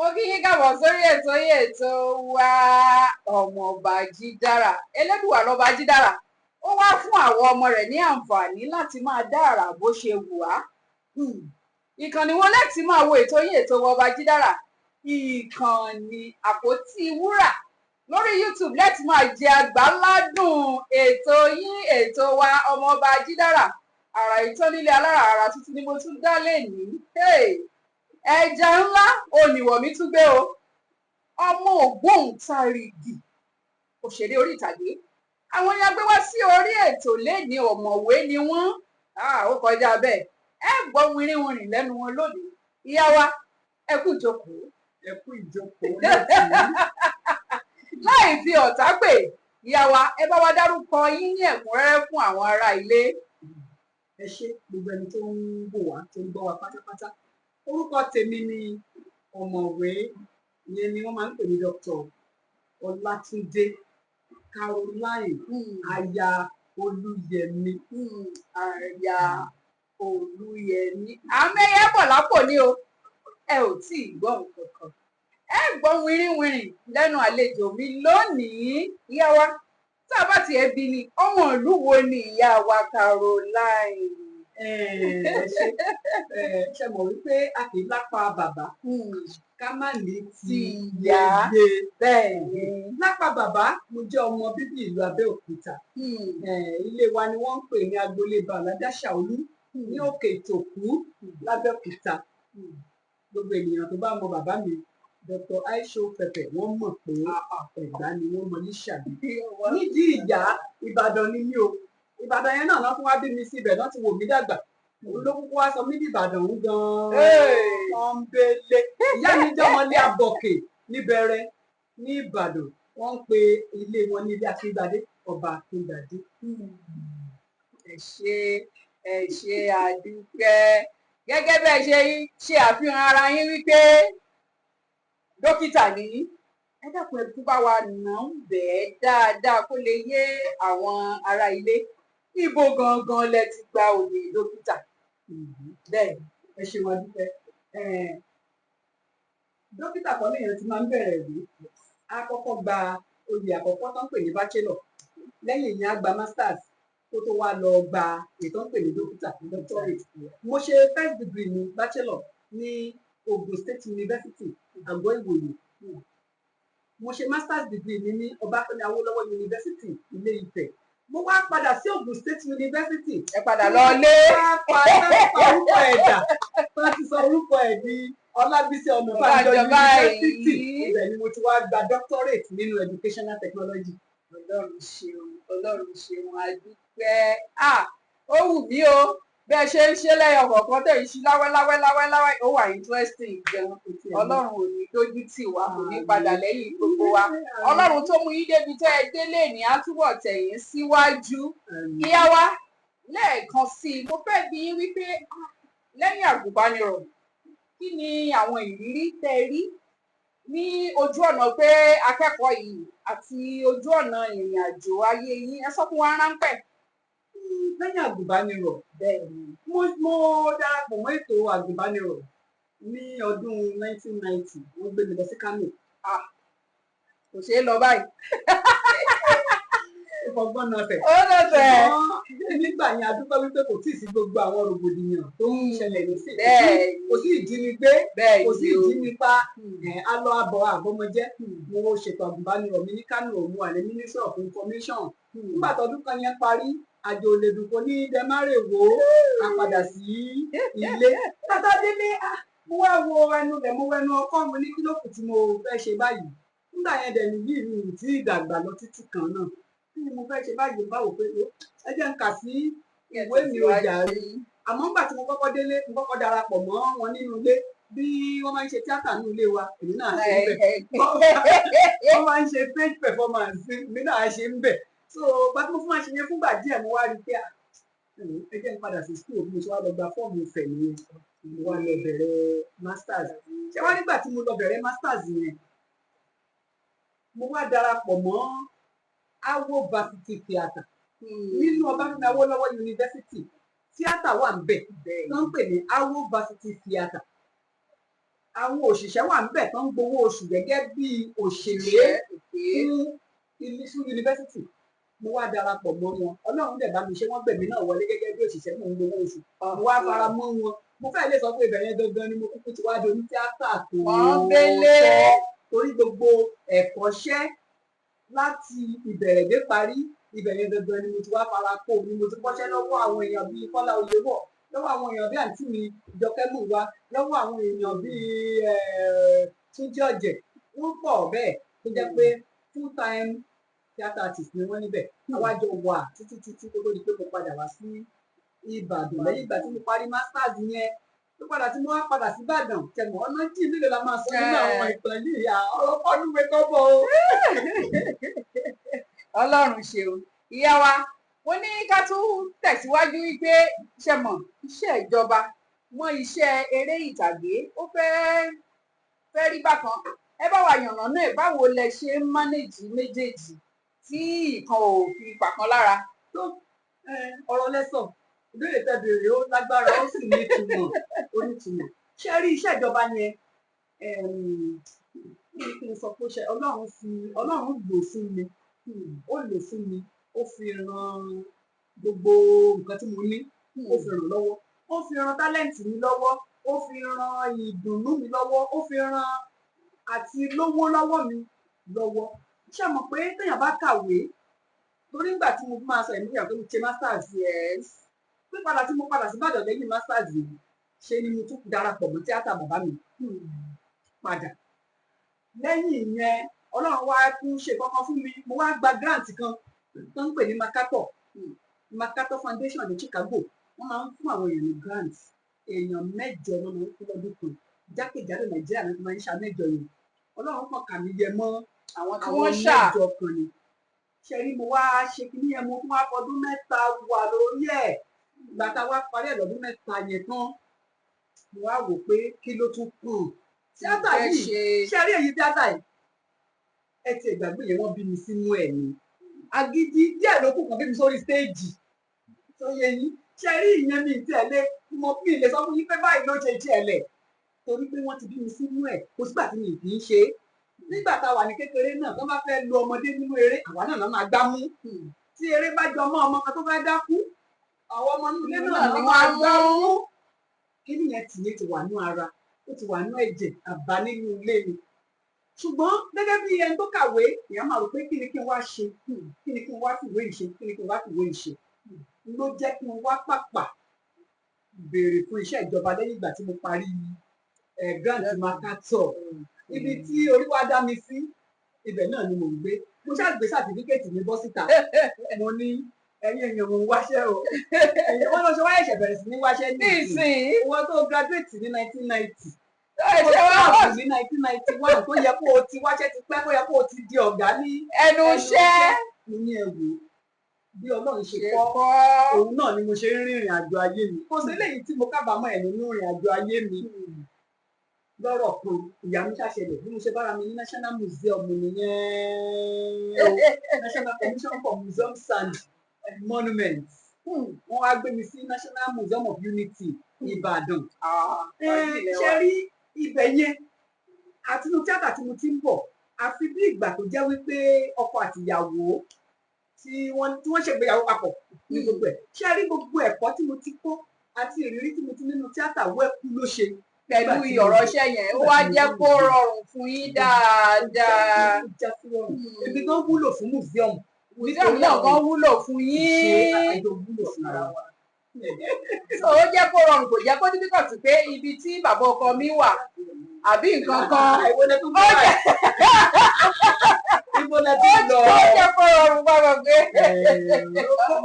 Mo kí yín káàbọ̀ sórí ètò yìí, ètò wa, Ọmọọba Jídára. Elédùwà lọ́ba Jídára, ó wá fún àwọn ọmọ rẹ̀ ní àǹfààní láti máa dá àrà bó ṣe wù á. Ìkànnì wo láti máa wo ètò yìí, ètò Ọba Jídára? Ìkànnì Àpótí Wúrà lórí YouTube láti máa jẹ àgbáládùn ètò yín, ètò wa, Ọmọọba Jídára. Àrà ìtọ́nílé alára, àrà tuntun ni mo tún dá lẹ́nìí. Ẹja ńlá oníwọ̀ mi tún gbé o. Ọmọ ògbóǹtarìgì òṣèré orí ìtàgé, àwọn ni a gbé wá sí orí ètò lẹ́ni. Ọ̀mọ̀wé ni wọ́n, ó kọjá bẹ́ẹ̀. Ẹ gbọ́ wìrìwìrì lẹ́nu wọn lónìí. Ìyá wa, ẹ kú ìjókòó. Ẹ kú ìjókòó láti. Láì fi ọ̀tá pè, ìyá wa, ẹ bá wa dárúkọ yín ní ẹ̀kúnrẹ́rẹ́ fún àwọn ará ilé. Ẹ ṣé, gbogbo ẹni tó ń wò wá, tó ń gbọ́ wa pátápátá. Orúkọ tèmi ni Ọ̀mọ̀wé, ìyẹn ni wọ́n máa ń pè ní Dr. Ọlátúndé Caroline, aya Olúyẹmí. Aya Olúyẹmí. Àmẹyẹ bọ̀ lápò ní o. Ẹ ò tí ì gbọ́ nǹkan kan, ẹ gbọ́ wìrìwìrì lẹ́nu àlejò mi lónìí. Ìyá wa, tá a bá tiẹ̀ bí ni, ọmọ ìlú wo ni ìyá wa Caroline? Ẹ ṣe ṣe mọ̀ wípé a kì í lápá bàbá ká má ní ti ìyá. Yeye. Bẹ́ẹ̀ ni. Lápá bàbá, mo jẹ́ ọmọ bíbí ìlú Abẹ́òkúta. Ilé wa ni wọ́n ń pè ní agboolé Bàládà Ṣàolú ní Òkè Ìtòkú lábẹ́òkúta. Gbogbo ènìyàn tó bá mọ bàbá mi, Dr. Aisho Pẹpẹ, wọ́n mọ̀ pé Ẹ̀gbá ni wọ́n mọ ní Ṣàbí. Nídìí ìyá, Ìbàdàn ni mí o. Ìbàdàn yẹn náà lọ́ tún wá bí mi sí, ibẹ̀ náà ti wò mí dàgbà. Òun ló kúkú wá sọ mí di Ìbàdàn ń gan-an pọ́nbélé. Ìyá mi jẹ́ ọmọlé Abọ̀kè níbẹ̀rẹ̀ ní Ìbàdàn. Wọ́n ń pe ilé wọn ní ilé Akíngbadé, Ọba Akíngbadé. Ẹ ṣé, ẹ ṣé, àdúpẹ́. Gẹ́gẹ́ bẹ́ẹ̀ ṣe ṣe àfihàn ara yín wípé dókítà ní, ẹ dákun, ẹ tún bá wa nà ń bẹ́ẹ̀ dáadáa kó lè yé àwọn ará ilé, ibo gangan lẹ ti gba oyè dókítà? Bẹ́ẹ̀. Ẹ ṣeun, adúpẹ́. Dókítà kan léèyàn ti máa ń bẹ̀rẹ̀ ìwé. Á kọ́kọ́ gba oyè àkọ́kọ́ tó ń pè ní bachelor, lẹ́yìn ìyẹn á gba masters, kó tó wá lọ gba èyí tó ń pè ní dókítà, doctorate. Mo ṣe first degree ní bachelor ní Ogun State University, Àgọ́ Ìwòye. Mo ṣe masters degree mi ní Ọbáfẹ́mi Awólọ́wọ̀ University, Ilé Ifẹ̀. Mo wá padà sí Ogun State University. Ẹ padà lọ lé. Wọ́n pa orúkọ ẹ̀ dà, wọ́n ti sọ orúkọ ẹ̀ di Ọlábísí Ọ̀nàbànjọ University. Ibẹ̀ ni mo ti wá gba doctorate nínú educational technology. Ọlọ́run ṣeun, Ọlọ́run ṣeun, adúpẹ́. Ah, ó wù mí o. Bẹ́ẹ̀ ṣe ń ṣe lẹ́yọ kọ̀ọ̀kan tẹ̀ ń ṣí láwẹ́ láwẹ́ láwẹ́ láwẹ́, ó wà interesting gan. Ọlọ́run ò ní dójú tì wá, kò ní padà lẹ́yìn gbogbo wa. Ọlọ́run tó mú yín débi tẹ́ ẹ délé ní á túbọ̀ tẹ̀yìn síwájú. Ìyá wa, lẹ́ẹ̀kan sí i, mo fẹ́ bi yín wípé lẹ́yìn àgùnbánirọ̀, kí ni àwọn ìrírí tẹ́ ẹ rí ní ojú ọ̀nà pé akẹ́kọ̀ọ́ yìí àti ojú ọ̀nà ìrìn àjò ayé yín? Ẹ sọ fún wa ráńpẹ́. Lẹ́yìn àgùnbánirọ̀, mo darapọ̀ mọ́ ètò àgùnbánirọ̀ ní ọdún 1990. Wọ́n gbé mi lọ sí Kánò. Kò ṣeé lọ báyìí. Ìfọgbọ́n náà tẹ̀. Ó lọ tẹ̀. Ṣùgbọ́n nígbà yẹn, a dúpẹ́ wípé kò tíì sí gbogbo àwọn rògbòdìyàn tó ń ṣẹlẹ̀ nísìnyí. Kò sí ìjínigbé, kò sí ìjínipa. Alọ abọ àbọmọjẹ. Mo ṣètò àgùnbánirọ̀ mi ní Kánò, mo wà ní Ministry of Information. Nígbà tọdún kan yẹn parí, àjò òlèdùn kò ní dẹmárè wò ó, a padà sí ilé. Tata délé, mo wá wo ẹnu rẹ̀, mo wẹnu ọkọ, mo ní kí ló kù tí mo fẹ́ ṣe báyìí? Nígbà yẹn dẹ̀ nìyí, mi ò tí ì dàgbà lọ títí kan náà. Kí ni mo fẹ́ ṣe báyìí? Báwo pé ẹ jẹ́ n kà sí ìwé mi ò jàre. Àmọ́ nígbà tí mo kọ́kọ́ délé, mo kọ́kọ́ darapọ̀ mọ́ wọn nínú ilé. Bí wọ́n máa ń ṣe tíátà nínú ilé wa, èmi náà ṣe ń bẹ̀. Wọ́n máa ń ṣe stage performance, èmi náà ṣe ń bẹ̀. So bá tí mo fún wa ṣe yẹn fúngbà díẹ̀, mo wá rí i pé ẹ jẹ́ n padà sí school. Bí mo ṣe wá lọ gba fọ́ọ̀mù Ifẹ̀ nìyẹn, mo wá lọ bẹ̀rẹ̀ masters. Ṣé wá nígbà tí mo lọ bẹ̀rẹ̀ masters yẹn, mo wá darapọ̀ mọ́ Awo Varsity Theatre nínú Ọbáfẹ́mi Awólọ́wọ̀ University. Tíátà wà ń bẹ̀ tó ń pè ní Awo Varsity Theatre. Àwọn òṣìṣẹ́ wà níbẹ̀ tó ń gbowó oṣù gẹ́gẹ́ bí òṣèré fún ilé, fún yunifásitì. Mo wá darapọ̀ mọ́ wọn. Ọlọ́run dẹ̀ bá mi ṣe, wọ́n gbẹ̀mí náà wọlé gẹ́gẹ́ bí òṣìṣẹ́, mò ń gbowó oṣù. Mo wá fara mọ́ wọn. Mo fẹ́ lè sọ pé ibẹ̀ yẹn gangan ni mo kúkú ti wá di onítíátà tó Pọ́nbélé. Torí gbogbo ẹ̀kọ́ṣẹ́ láti ìbẹ̀rẹ̀ dé parí, ibẹ̀ yẹn gangan ni mo ti wá fara kó, ni mo ti kọ́ṣẹ́ lọ́wọ́ àwọn èèyàn bíi Kọ́lá Oyèwọ̀, lọ́wọ́ àwọn èèyàn bíi àǹtí mi Jọkẹ́ Múyìwá, lọ́wọ́ àwọn èèyàn bíi Túnjí Ọ̀jẹ̀. Wọ́n pọ̀ bẹ́ẹ̀ tó jẹ́ pé full time theatre artist ni wọ́n níbẹ̀. Àwa jọ wà títí títí kó tó di pé mo padà wá sí Ìbàdàn lẹ́yìn ìgbà tí mo parí masters yẹn. Tó padà tí mo wá padà sí Ìbàdàn, tẹ̀mọ̀ ọ̀nà jì mélòó la máa sọ nínú àwọn ìtàn yìí? Ọ̀rọ̀ kọ́núwé kọ́bọ̀ o. Ọlọ́run ṣeun, ìyá wa. Mo ní ká tún tẹ̀síwájú wípé, ṣe mọ̀, iṣẹ́ ìjọba mọ́ iṣẹ́ eré ìtàgé, ó fẹ́ fẹ́ rí bákan. Ẹ bá wa yànnà náà, báwo lẹ ṣe ń manage méjèèjì tí ìkan ò fi pàkan lára? Tó ọ̀rọ̀ lẹ́sọ̀, ìbéèrè tẹ́ béèrè, ó lágbára, ó sì ní ìtumọ̀, ó ní ìtumọ̀. Ṣé rí iṣẹ́ ìjọba yẹn, kí ni kí n sọ pé ṣe Ọlọ́run fi, Ọlọ́run lò fún mi, ó lò fún mi, ó fi ran gbogbo nǹkan tí mo ní, ó fi ràn lọ́wọ́, ó fi ran talent mi lọ́wọ́, ó fi ran ìdùnnú mi lọ́wọ́, ó fi ran àti lówó lọ́wọ́ mi lọ́wọ́. Ṣé mọ̀ pé téèyàn bá kàwé, torí nígbà tí mo máa sọ, èmi fìyà pé mo ṣe masters. Pípadà tí mo padà sí Ìbàdàn lẹ́yìn masters yìí, ṣe ni mo tún darapọ̀ mọ́ tíátà bàbá mi padà. Lẹ́yìn ìyẹn, Ọlọ́run wá tún ṣe kankan fún mi. Mo wá gba grant kan tó ń pè ní MacArthur, MacArthur Foundation ní Chicago. Wọ́n máa ń fún àwọn èèyàn ní grant. Èèyàn 8 ló máa ń fún lọ́dún kan. Jákèjádò Nàìjíríà ló ti máa ń ṣa 8 yẹn. Ọlọ́run kàn kà mí yẹ mọ́ àwọn tí àwọn wọ́n ṣà 8 kan ni. Ṣe rí, mo wá ṣe kíní yẹn, mo tún wá fọdún 3 wà lórí ẹ̀. Ìgbà tá a wá parí ẹ̀ lọ́dún 3 yẹn tán, mo wá wò pé kí ló tún kù? Tíátà fẹ́ yìí, ṣe. Ṣe rí èyí, tíátà yìí, ẹ ti ìgbàgbé yẹn, wọ́n bí mi sínú ẹ̀ ni. Agídí díẹ̀ ló kù kan bí mi sórí stage tó yẹ yín. Ṣe rí ìyẹn, mi tí ẹ lé mo mi lè sọ fún yín pé báyìí ló ṣe ṣẹlẹ̀, torí pé wọ́n ti bí mi sínú ẹ̀. Kò sígbà tí mi kì í ṣe é. Nígbà tá a wà ní kékeré náà, tó bá fẹ́ lu ọmọdé nínú eré, àwa náà máa gbá mú. Tí eré bá jọ mọ́ ọmọ kan tó fẹ́ dákú, àwọn ọmọ inú ilé náà ni náà wọ́n máa mú. Gbá mú. Kí nìyẹn tì ní ti wà ní ara, ó ti wà ní ẹ̀jẹ̀ àbá nínú ilé mi. Ṣùgbọ́n gẹ́gẹ́ bí ẹni tó kàwé, èèyàn máa rò pé kí ni kí n wá ṣe, kí ni kí n wá fìwé ìṣe, kí ni kí n wá fìwé ìṣe. Ló jẹ́ kí n wá pàpà béèrè fún iṣẹ́ ìjọba lẹ́yìn ìgbà tí mo parí grant MacArthur. Ibi tí orí wá dá mi sí, ibẹ̀ náà ni mò ń gbé. Mo ṣáà gbé certificate mi bọ́ síta. Mo ní, "Ẹ̀yin èèyàn, mò ń wáṣẹ́ o." Ẹ̀yin wọn lọ ṣe wáyé ṣẹ̀ bẹ̀rẹ̀ sí ní wáṣẹ́ ní nísìnyí. Wọ́n tó graduate ní 1990, ẹ̀ṣẹ̀ wá tó ní 1991, tó yẹ kó o ti wáṣẹ́ ti pẹ́, tó yẹ kó o ti di ọ̀gá ní ẹnu iṣẹ́. Mo ní, ẹ wò ó, bí Ọlọ́run ṣe ṣe kọ́ kọ́ òun náà ni mo ṣe ń rìnrìn àjò ayé mi. Kò sí eléyìí tí mo kábàámọ̀ ẹ̀ nínú ìrìn àjò ayé mi. Lọ́rọ̀ kan, ìyá mi ṣàṣẹlẹ̀ bí mo ṣe bára mi ní National Museum nìyẹn o, National Commission for Museums and Monuments. Wọ́n wá gbé mi sí National Museum of Unity, Ìbàdàn. Ṣe rí ibẹ̀ yẹn, àti inú tíátà tí mo ti ń bọ̀, àfi bí ìgbà tó jẹ́ wípé ọkọ àtìyàwó tí wọ́n ṣègbéyàwó papọ̀ ní gbogbo ẹ̀. Ṣe rí gbogbo ẹ̀kọ́ tí mo ti kọ́ àti ìrírí tí mo ti nínú tíátà, wẹ́kú ló ṣe pẹ̀lú ọ̀rọ̀ iṣẹ́ yẹn, ó wá jẹ́ kó rọrùn fún yín dáadáa. Ó já sí rọrùn. Èmi gan wúlò fún museum. Museum náà gan wúlò fún Ṣe yín. Àjọ wúlò fún ara wa. So ó jẹ́ kó rọrùn, kò jẹ́ kó difficult pé ibi tí bàbá ọkọ mi wà àbí nǹkan kan. Ìwọ lẹ tún bá ibo lẹ tún lọ. Ó jẹ́ kó rọrùn báwọn pé.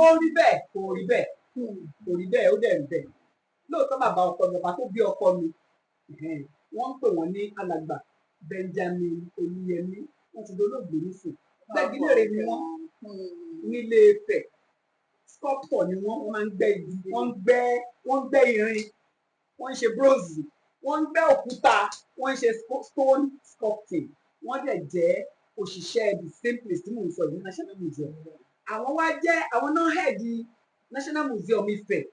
Ó rí bẹ́ẹ̀, kò rí bẹ́ẹ̀, kò rí bẹ́ẹ̀, ó dẹ̀ rí bẹ́ẹ̀ lóòótọ́. Bàbá ọkọ mi, bàbá tó bí ọkọ mi, wọ́n ń pè wọ́n ní Alàgbà Benjamin Olúyẹmí. Wọ́n ti dolóògbé nísìn. Gbẹ́gilére ni wọ́n nílé Ifẹ̀. Sculptor ni wọ́n. Wọ́n máa ń gbẹ́ igi, wọ́n ń gbẹ́ irin, wọ́n ń ṣe bronze, wọ́n ń gbẹ́ òkúta, wọ́n ń ṣe stone sculpting. Wọ́n dẹ̀ jẹ́ òṣìṣẹ́ the same place tí mò ń sọ yìí, National Museum. Àwọn wá jẹ́ àwọn náà head National Museum Ifẹ̀.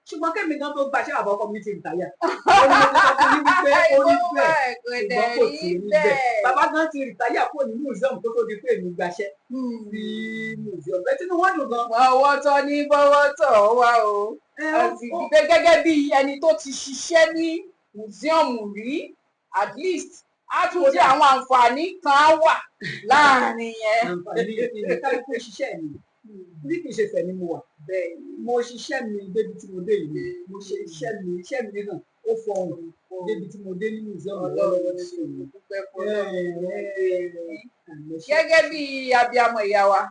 Ṣùgbọ́n kémi gan tó gbaṣẹ́, àbọ̀ ọkọ mi ti retire. Ó ní mo ti sọ fún yín wípé ó rí bẹ́ẹ̀, ṣùgbọ́n kò tí ì rí bẹ́ẹ̀. Bàbá gan ti retire kúrò ní museum tó tó di pé èmi gbaṣẹ́ sí museum. Bẹ́ẹ̀ tínú wọn dùn gan. Ọwọ́ tọ́ ní bọ́wọ́ tọ̀ wá o. Àti gbé gẹ́gẹ́ bí ẹni tó ti ṣiṣẹ́ ní museum rí, at least á tún jẹ́ àwọn àǹfààní kan á wà láàrin yẹn. Àǹfààní ìpínlẹ̀ kálukú ṣiṣẹ́ mi bí kì í ṣe fẹ̀ ni mo wà. Mo ṣiṣẹ́ mi débi tí mo dé yìí. Mo ṣe iṣẹ́ mi, iṣẹ́ mi náà ó fọhùn débi tí mo dé ní museum Ọlọ́run lọ́wọ́lọ́wọ́ ṣe nísìnyí. Dúpẹ́ fọlọ́run. Gẹ́gẹ́ bí abiyamọ, ìyá wa,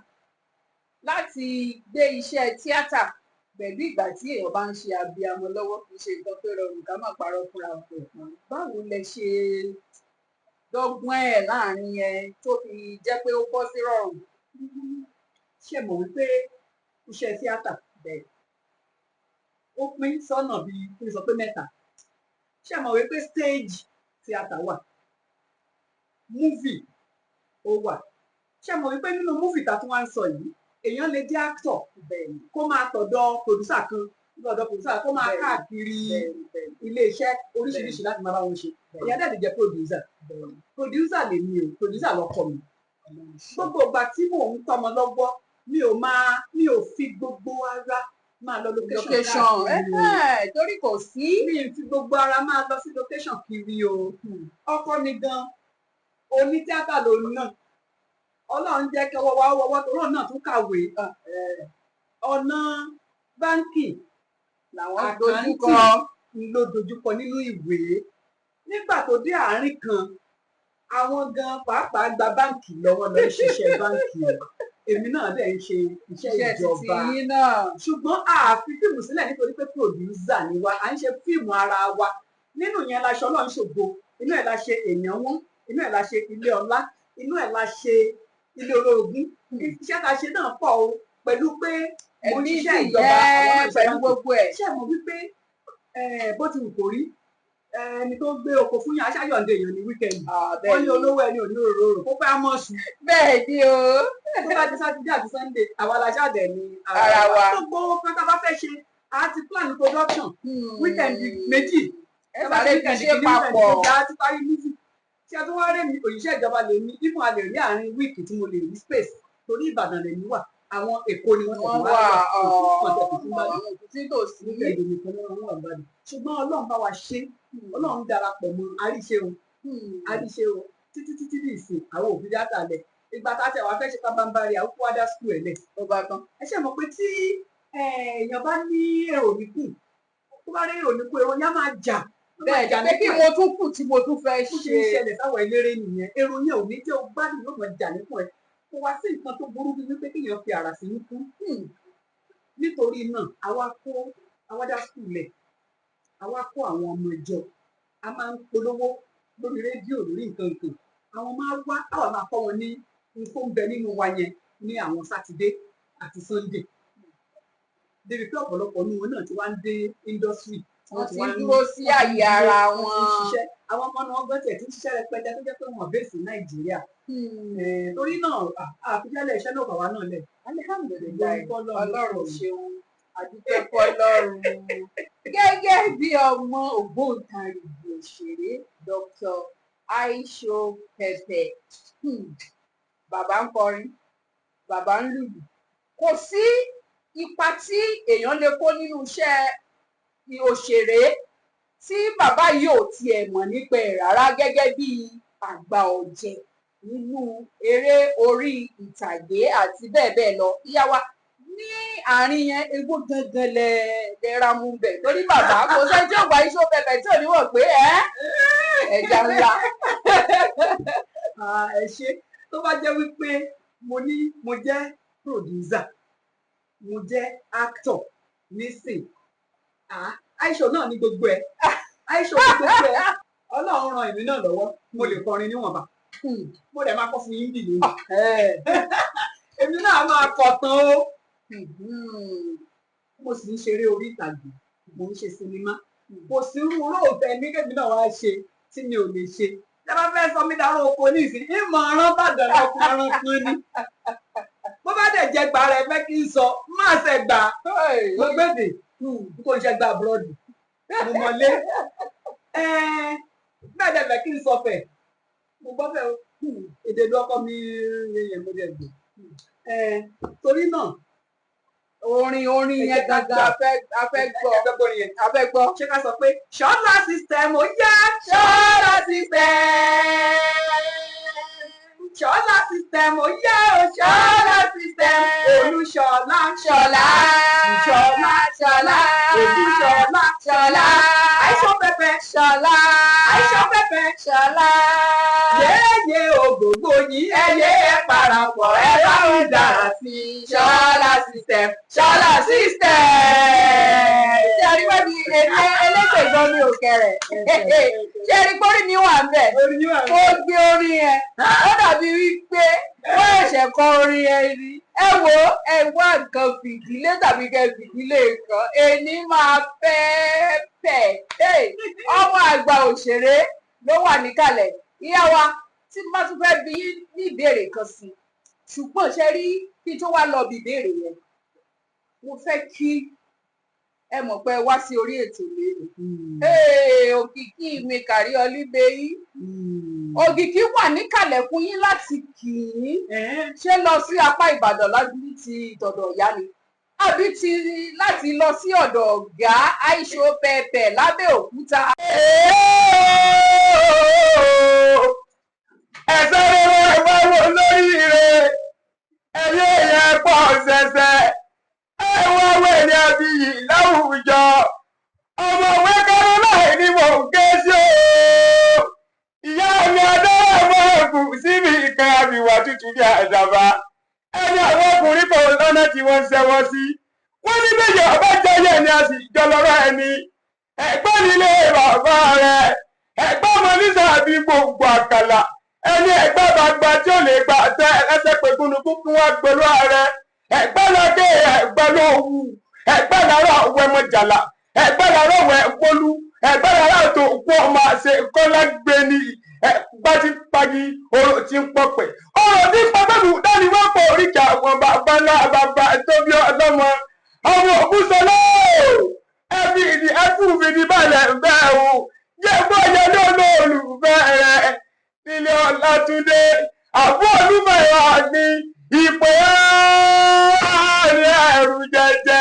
láti gbé iṣẹ́ tíátà pẹ̀lú ìgbà tí èèyàn bá ń ṣe abiyamọ lọ́wọ́, kì í ṣe nǹkan tó rọrùn, ká má parọ́ fúnra wa. Báwo lẹ ṣe dọ́gbọ́n ẹ̀ láàrin yẹn tó fi jẹ́ pé ó bọ́ sí rọrùn? Ṣe mọ̀ wípé iṣẹ́ tíátà bẹ́ẹ̀ ó pín sọ́nà bíi kí n sọ pé mẹ́ta. Ṣe mọ̀ wípé stage theatre wà, movie ó wà. Ṣe mọ̀ wípé nínú movie tá a tún wá ń sọ yìí, èèyàn lè jẹ́ actor kó máa tọ̀dọ̀ producer kan lọ́dọ̀ producer, kó máa káàkiri ilé iṣẹ́ oríṣiríṣi láti máa bá wọn ṣe. Èèyàn dẹ̀ lè jẹ́ producer. Producer lèmi o, producer lọkọ mi. Gbogbo ìgbà tí mò ń tọ́mọ lọ́wọ́, mi ò máa mi ò fi gbogbo ara máa lọ location Location káàkiri o. Torí kò sí. Mi ì fi gbogbo ara máa lọ sí location kiri o. Ọkọ mi gan onítíátà lòun náà. Ọlọ́run jẹ́ kí ọwọ́ wa wọwọ́ tó náà tún kàwé ọ̀nà báńkì làwọn àkáǹtì dojúkọ. Ló dojúkọ nínú ìwé. Nígbà tó dé àárín kan, àwọn gan pàápàá gba báǹkì lọ́wọ́ lọ ń ṣiṣẹ́ báǹkì o. Èmi náà dẹ̀ ń ṣe iṣẹ́ Iṣẹ́ títí ìjọba, yín náà. Ṣùgbọ́n a fi fíìmù sílẹ̀ nítorí pé producer ni wa. À ń ṣe fíìmù ara wa. Nínú yẹn la ṣe Ọlọ́run ṣògo, inú ẹ̀ la ṣe Èèyàn Wọn, inú ẹ̀ la ṣe Ilé Ọlá, inú ẹ̀ la ṣe Ilé Olórogún. Iṣẹ́ ta ṣe náà pọ̀ o, pẹ̀lú pé mo ń Ẹbí ṣiṣẹ́ sì ìjọba, àwọn náà jẹ́ ń ṣe pẹ̀lú báńkì. gbogbo ẹ̀. Ṣé ẹ mọ̀ wípé bó ti wù kó rí, ẹni tó gbé oko fún yàn aṣáyọ̀ǹde èèyàn ní weekend. Wọ́n ní olówó ẹni ò ní òróró kó pẹ́ á mọ̀ sùn. Bẹ́ẹ̀ ni o. Tó bá di Sátidé àti Sunday, àwa la ṣáàdẹ̀ ní Ara wa. Gbogbo kan tá a bá fẹ́ ṣe, a ti plan production weekend méjì. Ẹ sáré fi ṣe papọ̀. Tá a ti parí movie tí a tún wá rẹ̀ mí, òṣìṣẹ́ ìjọba lè ní even a lè rí àárín week tí mo lè rí space, torí Ìbàdàn lèmi wà, àwọn Èkó ni wọ́n Wọ́n tẹ̀sí wà wá tẹ̀sí fún Ìbàdàn. Àwọn òkú tí tòsí. Weekend nìkan ni wọ́n wà Ìbàdàn, ṣùgbọ́n Ọlọ́run bá wa ṣe, Ọlọ́run darapọ̀ mọ́ àríṣe o, àríṣe o, títí títí ní ìsìn àwọn òbí dáta lẹ̀. Ìgbà tá a tẹ̀ wá fẹ́ ṣe pabambarì, àwọn kó wá dá school ẹ̀ lẹ̀. Ó bá tán. Ẹ ṣe mọ̀ pé tí èèyàn bá ní èrò níkù, tó bá rí èrò níkù, èrò yẹn á máa jà á máa Bẹ́ẹ̀ jà ni, pé kí níkù ẹ̀. mo tún kù tí mo tún fẹ́ Bó ṣe ṣe. ń ṣẹlẹ̀ sáwọn eléré nìyẹn. Èrò yẹn ò ní jẹ́ o gbádùn, yóò máa jà níkù ẹ̀. Kò wá sí nǹkan tó burú bíi wípé kéèyàn fi àrà sínú kú. Nítorí náà, àwa kó àwa dá school lẹ̀, àwa kó àwọn ọmọ ìjọ, a máa ń polówó lórí rédíò, lórí nǹkan nǹkan. Àwọn máa wá, àwa máa kọ́ wọn ní nǹkan tó ń bẹ nínú wa yẹn ní àwọn Sátidé àti Sunday, débi pé ọ̀pọ̀lọpọ̀ nínú wọn náà ti wá ń dé industry. Wọ́n ti wá ń dúró sí wọ́n ti ń àyè ara dúró, wọ́n ti ń wọn. ṣiṣẹ́. Àwọn ọmọ náà gbọ́n tiẹ̀ ti ń ṣiṣẹ́ rẹpẹtẹ tó jẹ́ pé wọn base ní Nàìjíríà. Torí náà, àfijálẹ̀ iṣẹ́ náà bàwá náà lẹ̀. Alihamudulilayi. Ọlọ́run. Ọlọ́run ṣeun, àdúpẹ́ fọ́lọ́run. Gẹ́gẹ́ bí ọmọ ògbóǹtarìgì òṣèré Dr. Aisho Pepe, bàbá ń kọrin, bàbá ń lùlù, kò sí ipa tí èèyàn lè kó nínú iṣẹ́ òṣèré tí bàbá yìí ò tiẹ̀ mọ̀ nípa ẹ̀ rárá. Gẹ́gẹ́ bí àgbà ọ̀jẹ̀ nínú eré orí ìtàgé àti bẹ́ẹ̀ bẹ́ẹ̀ lọ, ìyá wa, ní àárín yẹn, egbò gangan lẹ lẹ ra mú bẹ̀, torí bàbá kò sẹ́ni tí ò gba Aisho Pepe tí ò ní wọ̀ pé ẹ́ ẹja ńlá. Ah, ẹ ṣe. Tó bá jẹ́ wípé mo ní mo jẹ́ producer, mo jẹ́ actor nísìn, ah, Aisho náà ní gbogbo ẹ̀, Aisho ní gbogbo ẹ̀. Ọlọ́run ran èmi náà lọ́wọ́, mo lè kọrin níwọ̀nba, mo dẹ̀ máa kọ́ fún yín bì lónìí. Èmi náà máa kọ̀ tán o. Mo sì ń ṣeré orí ìtàgé, mo ń ṣe sinimá. Kò sí irú róòtẹ́ ní kébì náà wá ṣe tí mi ò lè ṣe. Tẹ́ bá fẹ́ sọ mí dáró oko ní ìsín, ìmọ̀ ọ̀ràn bàdàn lọkùnrin ọ̀ràn kan ni. Bó bá dẹ̀ jẹ́ gbà rẹ̀ fẹ́ kí n sọ, má ṣe gbà. Mo gbèdè. N kò ń ṣe gba abroad, mo mọ̀lé bẹ́ẹ̀ dẹ̀ fẹ́ kí n sọ fẹ̀, mo gbọ́ fẹ́ o. Èdè ìlú ọkọ mi yẹn mo dẹ̀ gbọ́. Torí náà, Orin ẹ yẹn jẹ́ ká gangan, a fẹ́ gbọ́. Ẹ fẹ́ gbọ́ orin yẹn? A fẹ́ gbọ́. Ṣé ká sọ pé Ṣọlá System ó yá? Ṣọlá System. Ṣọlá System ó yá o. Ṣọlá System. Olúṣọlá. Ṣọlá. Ṣọlá. Ṣọlá. Olúṣọlá. Ṣọlá. Àìsàn pẹpẹ. Ṣọlá. Àìsàn pẹpẹ. Ṣọlá. Yéèyé ògbógbò yìí, ẹyẹ ẹ parapọ̀, ẹ bá mi dára sí i. Ṣọlá System. Ṣọlá System. Ṣé a rí pé mi èmi elétò ìgbọ́n mi ò kẹrẹ̀? Ṣé a rí pórí mi wà ń bẹ̀? Orin yín wà. Mo gbé orin yẹn, ó dàbí wípé wọ́n ṣẹ̀ṣẹ̀ kọ orin yẹn ni. Ẹ wo, ẹ wá nǹkan fìdílé tàbí kẹ fìdílé nǹkan. Èní máa fẹ́ pẹ̀. Ọmọ àgbà òṣèré ló wà níkàlẹ̀. Ìyá wa, tí n bá tún fẹ́ bi yín ní ìbéèrè kan sí i, ṣùgbọ́n ṣe rí, kí n tó wá lọ bí ìbéèrè yẹn, mo fẹ́ kí ẹ mọ̀ pé ẹ wá sí orí ètò lérò. Òkìkí mi kàrí ọlíbẹyí, òkìkí wà níkàlẹ̀ fún yín láti kì í ṣe lọ sí apá Ìbàdàn láti ti tọ̀dọ̀ ìyá ni, àbí ti láti lọ sí ọ̀dọ̀ ọ̀gá Aisho Pẹpẹ lábẹ́òkúta. Ẹsẹ̀ rere wá wo lórí rẹ̀, ẹyẹ yẹn pọ̀ ṣẹ̀ṣẹ̀, ẹ wá wẹ̀ ní abiyì láwùjọ. Ọmọ wẹ́kẹ́rẹ́ láì ní mò ń ké sí o. Ìyá mi adára ẹ̀kú síbi ìkan àbíwá tútù bí àdàbà. Ẹni àwọn ọkùnrin kò lọ́nà tí wọ́n ń ṣẹ́wọ́ sí. Wọ́n ní méjì ọba jẹ́yẹ̀ ni a sì jọ lọ́rọ̀ ẹni. Ẹ̀gbọ́n nílé bàbá rẹ̀, ẹ̀gbọ́n ọmọ nísàbí gbòǹgbò àkàlà. Ẹni ẹ̀gbọ́n bá gba tí ò lè gbà tẹ ẹsẹ̀ pé gúnugún fún wa pẹ̀lú ààrẹ. Ẹ̀gbọ́n lọ́dẹ, ẹ̀gbọ́n ló wù, ẹ̀gbọ́n làárọ̀ wẹ̀mọ̀jàlá, ẹ̀gbọ́n làárọ̀ wẹ̀ gbólú, ẹ̀gbọ́n làárọ̀ tó kú ọmọ àṣẹ kọ́lá gbé ní. Ẹ̀gbọ́n ti pagi oró ti ń pọ̀pẹ̀, ọ̀rọ̀ tí ń pọ̀pẹ̀ mú dání wọ́n pọ̀ oríkì àwọn bàbá ńlá bàbá tó bí ọlọ́mọ àwọn ògúnṣọlá. Ẹbí ìdí ẹkú mi ní balẹ̀ bẹ́ẹ̀ o, jẹ́ bóyá lólùfẹ́ rẹ̀ nílé Ọlátúndé àbúrò olúmọ̀ọ́ ní ìpè àárín ẹ̀rù jẹjẹ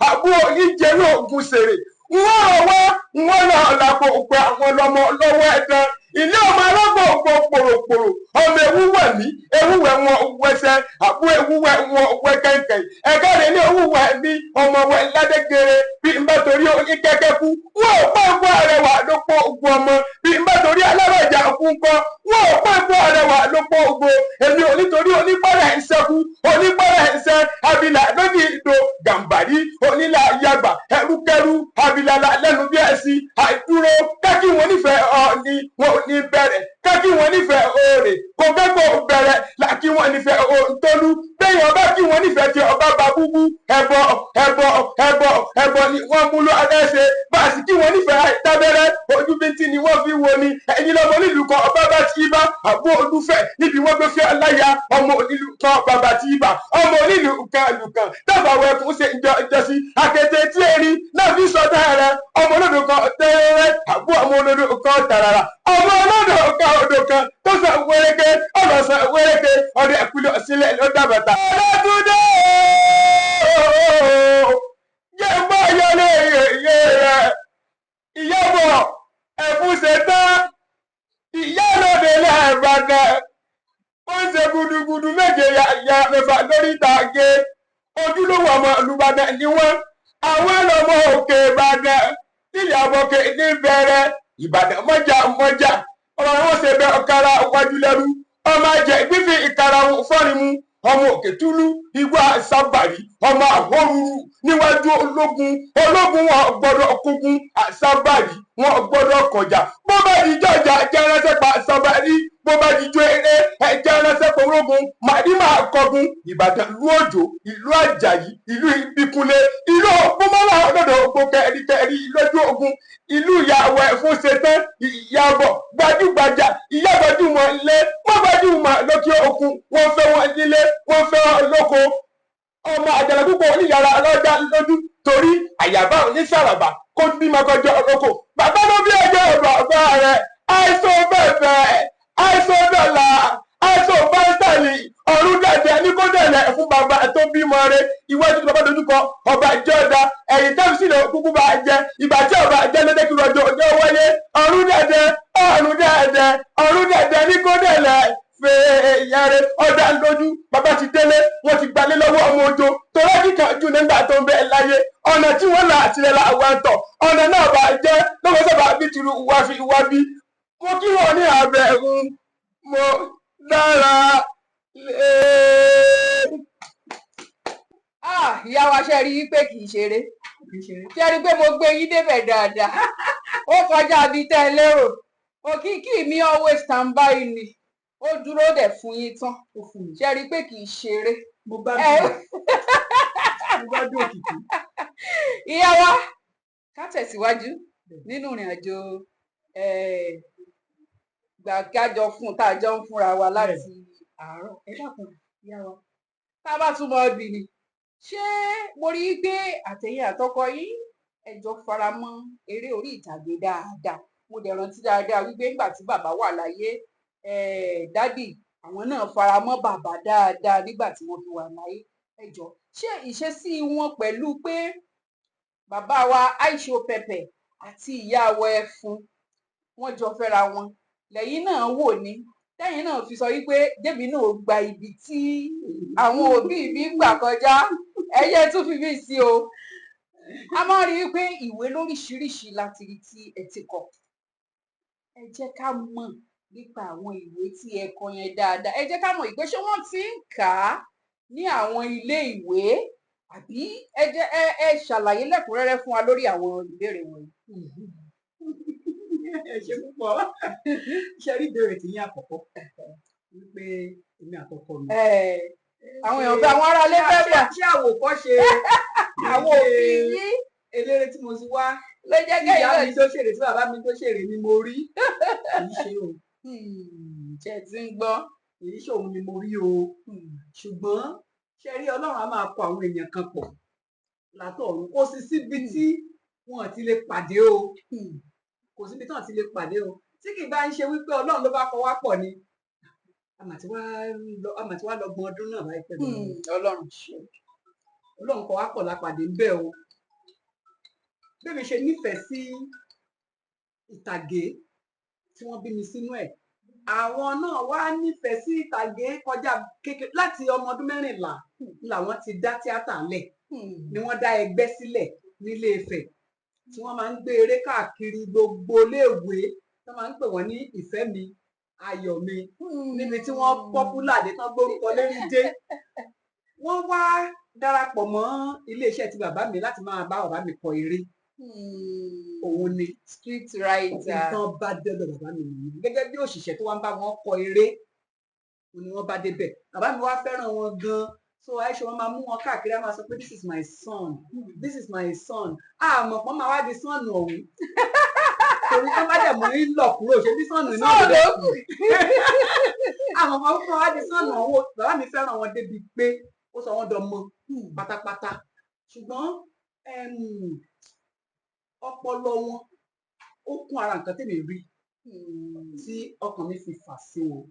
àbúrò ìjẹ̀rú ògùn sèrè. Wọ́n rọ̀ wá, wọ́n lọ làpò pé àwọn lọmọ lọ́wọ́ ẹ̀dán ilé ọmọ alágbó ògbó pòròpòrò. Ọmọ ewúwẹ̀ mí ewúwẹ̀ wọn wẹsẹ̀, àbúrò ewúwẹ̀ wọn wẹ kẹ̀kẹ́ ẹ̀ka rẹ̀ ní ewúwẹ̀ mí ọmọ wẹ ládégere. Bí n bá torí oníkẹ́kẹ́ kú, wọ́n ò pọ̀ ẹ̀kọ́ arẹwà ló pọ̀ ogun ọmọ. Bí n bá torí alárọ̀jà kú ńkọ́, wọ́n ò pọ̀ ẹ̀kọ́ arẹwà ló pọ̀ ogun. Èmi ò nítorí onípẹ̀rẹ̀ ń sẹ́kú, onípẹ̀rẹ̀ ń sẹ́ abilà lónìí ìdò gàǹbàrí onílà yàgbà ẹrúkẹrú abilala lẹ́nu bí ẹṣin àìdúró. Kákí wọn nífẹ̀ẹ́ ọ̀ọ́ni, wọn ò ní bẹ̀rẹ̀. Kákí wọn nífẹ̀ẹ́ òòrè kò fẹ́ kó bẹ̀rẹ̀ làkí wọn nífẹ̀ẹ́ òǹtólú. Bẹ́ẹ̀ ọba kí wọn nífẹ̀ẹ́ tí ọba bá búbú ẹbọ ẹbọ ẹbọ ẹbọ ni wọ́n mú lọ ẹsẹ̀ bá a sì kí wọn nífẹ̀ẹ́ àìtábẹ́rẹ́ ojú bíntín ni wọ́n fi wo ni. Ẹ̀yin lọ́mọ onílù kan ọba bá ti bá àbó olúfẹ̀ níbi wọ́n gbé fẹ́ aláya. Ọmọ onílù kan bàbá ti bá ọmọ onílù kan lùkàn dábàá wẹ̀kún ṣe ìjọ ìjọsí akété tí erin náà fi sọ tẹ́rẹ̀. Ọmọ olódò kan tẹ́rẹ́ àbó ọmọ olódò kan tàràrà, ọmọ olódò kan odò kan tó sọ wéréké ọ̀rọ̀ sọ wéréké ọdẹ ìpínlẹ̀ sílẹ̀ ló dàbàtà. Ọlọ́dúndé yẹ bọ́ yọlé yẹ rẹ̀ ìyàbọ̀ ẹ̀fún ṣe tán ìyálòdè lẹ́ẹ̀bàdàn. Ó ń ṣe gudugudu méje ya mẹ́fà lórí ìtàgé. Ojúlówó ọmọ Olùbàdàn ni wọ́n. Àwọn ọmọ òkè Ìbàdàn nílẹ̀ àbọ̀kẹ́ ní bẹ̀rẹ̀ Ìbàdàn mọ́jà mọ́jà. Ọmọ wọn ṣe bẹ ọ̀kadà wájú lẹ́rú, ọmọ ajẹ gbífi ìkara fọ́rin mu. Ọmọ òkè túlú igbó àsábàrí, ọmọ àhóruru níwájú ológun. Ológun wọn gbọ́dọ̀ kúgun, àsábàrí wọn gbọ́dọ̀ kọjá. Bó bá di jọjà jẹránṣẹ́ pa àsábàrí, bó bá di jó eré ẹjẹ ránṣẹ́ pé ológun màdí máa kọgun. Ìbàdàn ìlú Òjò, ìlú Àjàyí, ìlú Ìbíkúnlé, ìlú Ògbómọlá ọdọdọ ògbó kẹríkẹrí lójú ogun, ìlú ìyàwó ẹfún ṣetán ìyàbọ̀ gbajúgbajà ìyá gbajúmọ̀ ilé wọ́n gbajúmọ̀ lókè òkun. Wọ́n fẹ́ wọn nílé, wọ́n fẹ́ wọn lóko. Ọmọ àjàlá púpọ̀ oníyàrá ọlọ́jà lójú torí àyà. Ìyàbá ní sàràbà kó bímọ kọjọ oko. Bàbá ló bí ẹjọ́ bàbá rẹ̀. Àìsàn bẹ̀bẹ̀, àìsàn dọ̀là, àìsàn báńtàlì, ọ̀run dẹ̀dẹ̀ ní kó dẹ̀lẹ̀ fún bàbá tó bímọ rẹ̀. Iwájú tó bàbá dojúkọ ọba ìjọba, ẹ̀yìn tẹ́sí lè kúkú bá jẹ. Ìgbà tí ọba jẹ́ lóde kí rọjò ọjọ́ wáyé. Ọ̀run dẹ̀dẹ̀, ọ̀run dẹ̀dẹ̀, ọ̀run dẹ̀dẹ̀ ní kó dẹ̀lẹ̀ fèèyàn. Ọ̀dà lójú bàbá ti délé, wọ́n ti gbalé lọ́wọ́ ọmọ ojo torí kíkan jù nígbà tó ń bẹ láyé. Ọ̀nà tí wọ́n là àtìlẹ̀ là wà ń tọ̀, ọ̀nà náà bá jẹ́ lọ́wọ́ sábà bí tìrú wá fi wá bí. Mo kí wọn ní abẹ́rún mo dára lé. Ah, ìyá wa, ṣe rí i pé kì í ṣeré? Ṣe rí i pé mo gbé yín débẹ̀ dáadáa? Ó kọjá bíi tẹ́ ẹ lérò. Òkìkí mi always stand by ni, ó dúró dẹ̀ fún yín tán. Ṣe rí i pé kì í ṣeré? Mo gbádùn, mo gbádùn Òkìkí. Ìyá wa, ká tẹ̀síwájú nínú ìrìn àjò gbàgájọ fún tá a jọ ń fúnra wa láti àárọ̀. Ẹ dákun, ìyá wa, tá a bá tún mọ ibì ni, ṣé mo rí i pé àtẹ̀yìn àtọkọ yín, ẹ jọ fara mọ́ eré orí ìtàgé dáadáa? Mo dẹ̀ rántí dáadáa wípé nígbà tí bàbá wà láyé, daddy àwọn náà fara mọ́ bàbá dáadáa nígbà tí wọ́n fi wà láyé. Ẹ jọ, ṣé ìṣesí wọn pẹ̀lú pé bàbá wa Aisho Pepper àti ìyá wa Ẹfun, wọ́n jọ fẹ́ra wọn, lẹ́yìn náà wò ní tẹ́yìn náà fi sọ wípé jẹ́mi náà gba ibi tí àwọn òbí mi gbà kọjá, ẹyẹ tún fi mí sí o? A máa rí i pé ìwé lóríṣiríṣi láti rí tí ẹ ti kọ. Ẹ jẹ́ ká mọ̀ nípa àwọn ìwé tí ẹ kọ yẹn dáadáa. Ẹ jẹ́ ká mọ̀ ìpè ṣé wọ́n ti ń kà á ní àwọn ilé ìwé, àbí ẹ jẹ́ ẹ ṣàlàyé lẹ́kùnrẹ́rẹ́ fún wa lórí àwọn ìbéèrè wọ̀nyí. Ẹ ṣe púpọ̀. Ṣe rí ìbéèrè tí yín àkọ́kọ́ wípé èmi àtọkọ mi. Àwọn èèyàn fẹ́, àwọn aráalé fẹ́ mọ̀. Ṣé àwòkọ́ṣe àwọn òbí yín eléré tí mo ti wá ló jẹ́ tí kẹ́yìn ìyá náà mi tó ṣèrè, tí bàbá mi tó ṣèrè ni mo rí? Kì í ṣe o. Ṣe ti ń gbọ́? Kì í ṣe òun ni mo rí o. Ṣùgbọ́n ṣe rí, Ọlọ́run á máa kọ àwọn èèyàn kan pọ̀ látọ̀run. Kò sì síbi tí wọn ti lè pàdé o, kò síbi tí wọn ti lè pàdé o. Tí kì í bá ń ṣe wípé Ọlọ́run ló bá kọ wá pọ̀ ni, a mà ti wá lọ́gbọ̀n ọdún náà báyìí pẹ̀lú Ọlọ́run ṣe. Ọlọ́run kọ wá pọ̀ lápàdé ń bẹ̀ o. Bí mi ṣe nífẹ̀ẹ́ sí ìtàgé tí wọ́n bí mi sínú ẹ̀, àwọn náà wá nífẹ̀ẹ́ sí ìtàgé kọjá kékeré. Láti ọmọ ọdún 14 làwọn ti dá tíátà lẹ̀, ni wọ́n dá ẹgbẹ́ sílẹ̀ nílé Ifẹ̀ tí wọ́n máa ń gbé eré káàkiri gbogbo iléèwé, tí wọ́n máa ń pè wọ́n ní Ìfẹ́ Mi Ayọ̀ Mi, níbi tí wọ́n popular dé tán, gbórúkọ lérí dé. Wọ́n wá darapọ̀ mọ́ iléeṣẹ́ ti bàbá mi láti máa bá bàbá mi kọ eré. Òun ni Script writer. Nǹkan bá dọ́dọ̀ bàbá mi nìyẹn, gẹ́gẹ́ bí òṣìṣẹ́ tó wá ń bá wọn kọ eré, òun ni wọ́n bá débẹ̀. Bàbá mi wá fẹ́ràn wọn gan, so Aisha, wọn máa mú wọn káàkiri, á máa sọ pé, "This is my son, this is my son." Àmọ́ pọ́n máa wá di son ọ̀hún, torí tó bá dẹ̀ mú ìlọ kúrò, ṣe bí son náà Son ló ló kù. Àmọ́ pọ́n máa wá di son ọ̀hún. Bàbá mi fẹ́ràn wọn débi pé ó sọ wọ́n dọmọ pátápátá. Ṣùgbọ́n ọpọlọ wọn, ó kún ara nǹkan tèmi rí tí ọkàn mi fi fà sí wọn.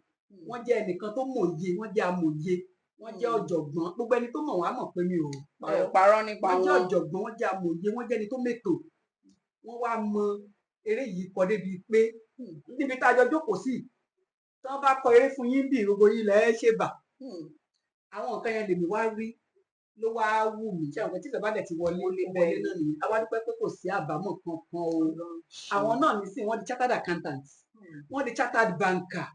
Wọ́n jẹ́ ẹnìkan tó mòye, wọ́n jẹ́ amòye, wọ́n jẹ́ ọ̀jọ̀gbọ́n. Gbogbo ẹni tó mọ̀ wọ́n á mọ̀ pé mi ò Ẹ parọ́. Parọ́ nípa Wọ́n jẹ́ wọn. ọ̀jọ̀gbọ́n, wọ́n jẹ́ amòye, wọ́n jẹ́ ẹni tó mètò. Wọ́n wá mọ eré yìí kọ débi pé níbi tá a jọ jókòó sí, tí wọ́n bá kọ eré fún yín, bí gbogbo yín lẹ́ ṣe bà. Àwọn nǹkan yẹn lèmi wá rí, ló wá wù mí. Ṣé àwọn tí ìjọba dẹ̀ ti wọlé, ó wọlé náà nìyẹn. A wá dúpẹ́ pé kò sí àbámọ̀ kankan o. Àwọn náà nísìnyí, wọ́n di chartered accountant, wọ́n di chartered banker,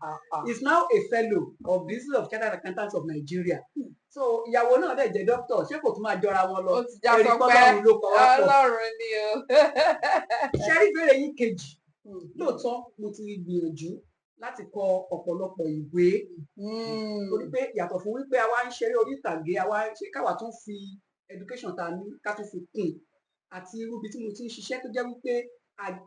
is now a fellow of the Institute of Chartered Accountants of Nigeria. So ìyàwó náà dẹ̀ jẹ́ doctor. Ṣé kò tún máa jọra wọn lọ? Ó ti já Ẹ̀rí sọpẹ́. pọ́lọ́run ló kọ wá pọ̀. Ọlọ́run ni o. Ṣe rí ìbéèrè yín kejì, lóòótọ́ mo ti gbìyànjú láti kọ ọ̀pọ̀lọpọ̀ ìwé, torí pé yàtọ̀ fún wípé a wá ń ṣeré orí ìtàgé, a wá ń ṣe káwa tún fi education ta ní ká tún fi kún, àti irú ibi tí mo ti ń ṣiṣẹ́ tó jẹ́ wípé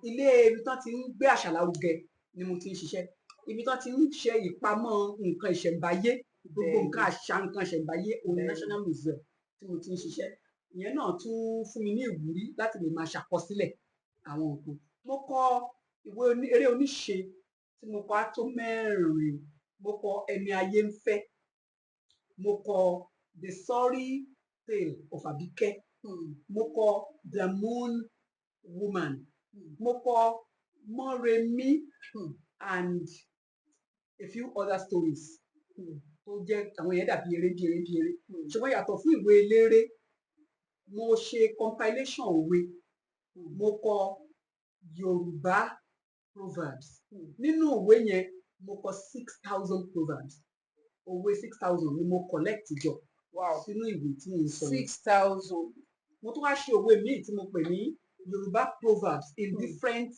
ilé ibi tán ti ń gbé àṣà lárugẹ ni mo ti ń ṣiṣẹ́, ibi tán ti ń ṣe ìpamọ́ nǹkan ìṣẹ̀ǹbáyé, gbogbo nǹkan àṣà, nǹkan ìṣẹ̀ǹbáyé, òun National Museum tí mo ti ń ṣiṣẹ́. Ìyẹn náà tún fún mi ní ìwúrí láti lè máa ṣàkọsílẹ̀ àwọn nǹkan. Mo kọ ìwé eré oníṣe tí mo kọ á tó 4. Mo kọ Ẹni Ayé ń Fẹ́, mo kọ The Sorry Tale of Abike, mo kọ The Moon Woman, mo kọ Mọ́remí and a few other stories tó jẹ́ àwọn yẹn dàbí eré bí eré bí eré. Ṣùgbọ́n yàtọ̀ fún ìwé eléré, mo ṣe compilation òwe. Mo kọ Yorùbá proverbs. Nínú ìwé yẹn, mo kọ 6,000 proverbs. Òwe 6,000 ni mo collect jọ sínú ìwé tí mo ń sọ yìí. 6,000. Mo tún wá ṣe òwe míì tí mo pè ní Yorùbá proverbs in different